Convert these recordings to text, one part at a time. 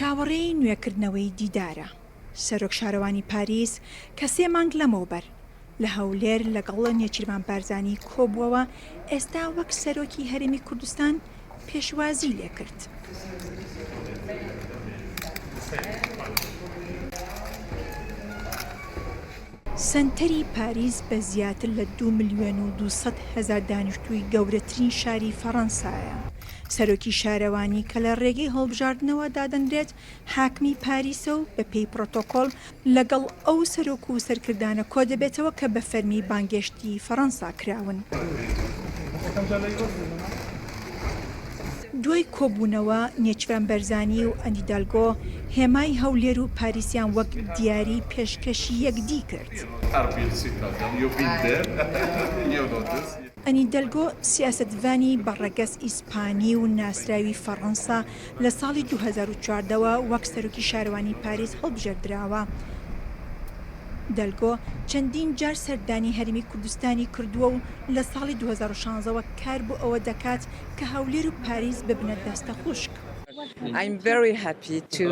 چاوەڕێی نوێکردنەوەی دیدارە. سەرۆک شارەوانی پاریس کە سێ مانگ لەمەوبەر لە هەولێر لەگەڵ نێچیرڤان بارزانی کۆبووەوە، ئێستا وەک سەرۆکی هەرێمی کوردستان پێشوازی لێکرد. سەنتەری پاریس بە زیاتر لە دوو ملیۆن و 200 هەزار دانیشتووی گەورەترین شاری فەڕەنسایە. سەرۆکی شارەوانی کە لە رێگەی هەڵبژاردنەوە دادەنرێت، حاکمی پاریسە و بەپێی پرۆتۆکۆل لەگەڵ ئەو سەرۆک و سەرکردانە کۆدەبێتەوە کە بە فەرمی بانگێشتی فەڕەنسا کراون. دوای کۆبوونەوە، نێچیرڤان بەرزانی و ئەن هیدالگۆ هێمای هەولێر و پاریسیان وەک دیاری پێشکەشی یەکدی کرد. ئەن هیدالگۆ سیاسەتڤانی بە ڕەگەز ئیسپانی و ناسراوی فەڕەنسا لە ساڵی 2014 وە وەک سەرۆکی شارەوانی پاریس هەڵبژێردراوە. دەلگۆ چەندین جار سەردانی هەرێمی کوردستانی کردووە و لە ساڵی 2016 وە کار بۆ ئەوە دەکات کە هەولێر و پاریس ببنە دەستە خوشک. I'm very happy to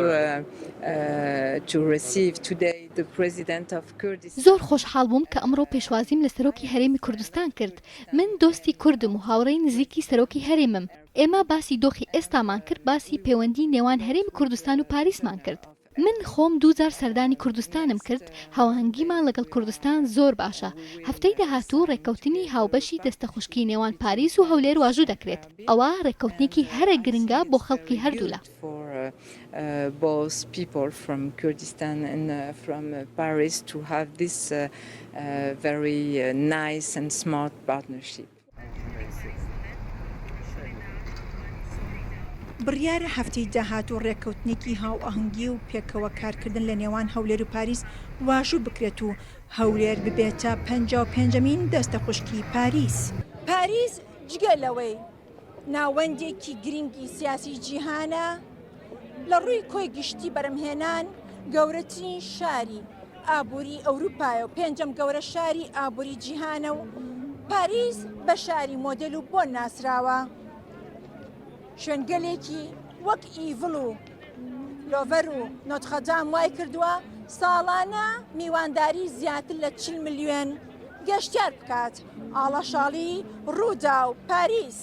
to receive today the president of Kurdistan. زۆر خۆشحاڵ بووم کە ئەمڕۆ پێشوازیم لە سەرۆکی هەرێمی کوردستان کرد. من دۆستی کوردم و هاوڕێی نزیکی سەرۆکی هەرێمم. ئێمە باسی دۆخی ئێستامان کرد، باسی پەیوەندی نێوان هەرێمی کوردستان و پاریسمان کرد. من خۆم دووجار سەردانی کوردستانم کرد، هاوئاهەنگیمان لەگەڵ کوردستان زۆر باشە. هەفتەی داهاتوو ڕێککەوتنی هاوبەشی دەستەخوشکی نێوان پاریس و هەولێر واژوو دەکرێت. ئەوە ڕێککەوتنێکی هەرە گرنگە بۆ خەڵکی هەردوولا. بڕیارە هەفتەی داهاتوو ڕێککەوتنێکی هاوئاهەنگی و پێکەوە کارکردن لە نێوان هەولێر و پاریس واژوو بکرێت و هەولێر ببێتە 55مین دەستەخوشکی پاریس. پاریس جگە لەوەی ناوەندێکی گرنگی سیاسی جیهانە، لە ڕووی کۆی گشتی بەرهەمهێنان گەورەترین شاری ئابووری ئەوروپایە و پێنجەم گەورە شاری ئابووری جیهانە و پاریس بە شاری مۆدێل و بۆن ناسراوە. شوێنگەلێکی وەک ئیڤڵ و لۆڤەر و نۆتخەدام وای کردووە ساڵانە میوانداری زیاتر لە 40 ملیۆن گەشتیار بکات. ئاڵاشاڵی، ڕووداو، پاریس.